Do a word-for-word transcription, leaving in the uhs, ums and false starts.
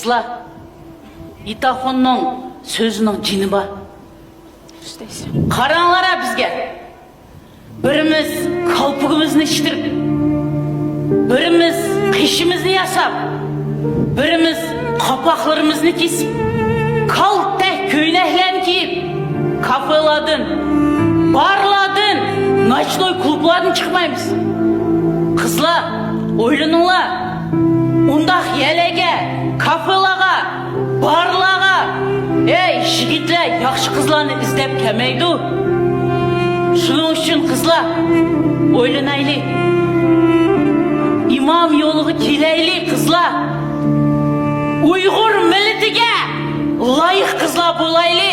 قىزلار، ئىتاخوننىڭ سۆزىنىڭ جېنى بار. قاراڭلار بىزگە. بىرىمىز كالپۇكىمىزنى ئىشتىرىپ، بىرىمىز قېشىمىزنى ياساپ، بىرىمىز قاپاقلىرىمىزنى كېسىپ، كالتەك كۆينەكلەرنى كىيىپ، كافېلاردىن، بارلاردىن، ناچنوي كۇلۇبلاردىن چىقمايمىز. قىزلار، ئويلىنىڭلار. ئۇنداق يەرلەرگە، كافېلارغا، بارلارغا، ئەي، يىگىتلەر ياخشى قىزلارنى ئىزدەپ كەلمەيدۇ. شۇنىڭ ئۈچۈن قىزلار، ئويلىنايلى. ئىمام يولىغا كېلەيلى قىزلار. ئۇيغۇر مىللىتىگە لايىق قىزلار بولايلى.